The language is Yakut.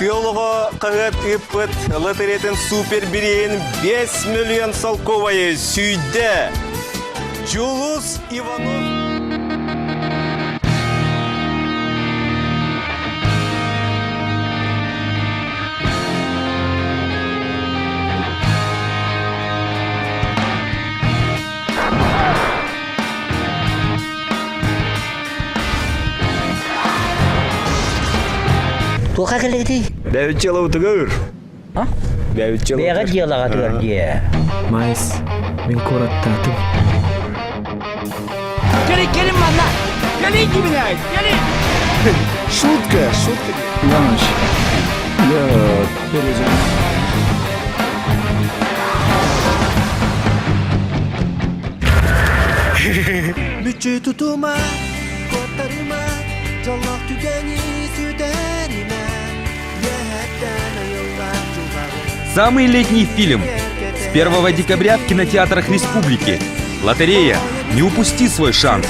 Тыа олоҕо хаһыат ыыппыт лотереятын супер бирииһин 5 миллион солкуобайы сүүйдэ Дьулус Иванов. Туохха кэллигитий? Бэбит дьыалабытыгар. А? Бэбит Бэйэҕэ дьыалаҕытыгар дьиэ. Майс, мин куораттаатым. Кэлин, кэлин манна! Кэлин киминэ! Кэлин! Шутка, шутка. Иванович, я перезвоню. Мүччү тутума, куоттарыма, дьоллоох түгэни сүтэримэ, Үөһэттэн айыллар дьылҕаҕын Самый летний фильм. С 1 декабря в кинотеатрах республики. Лотерея. Не упусти свой шанс.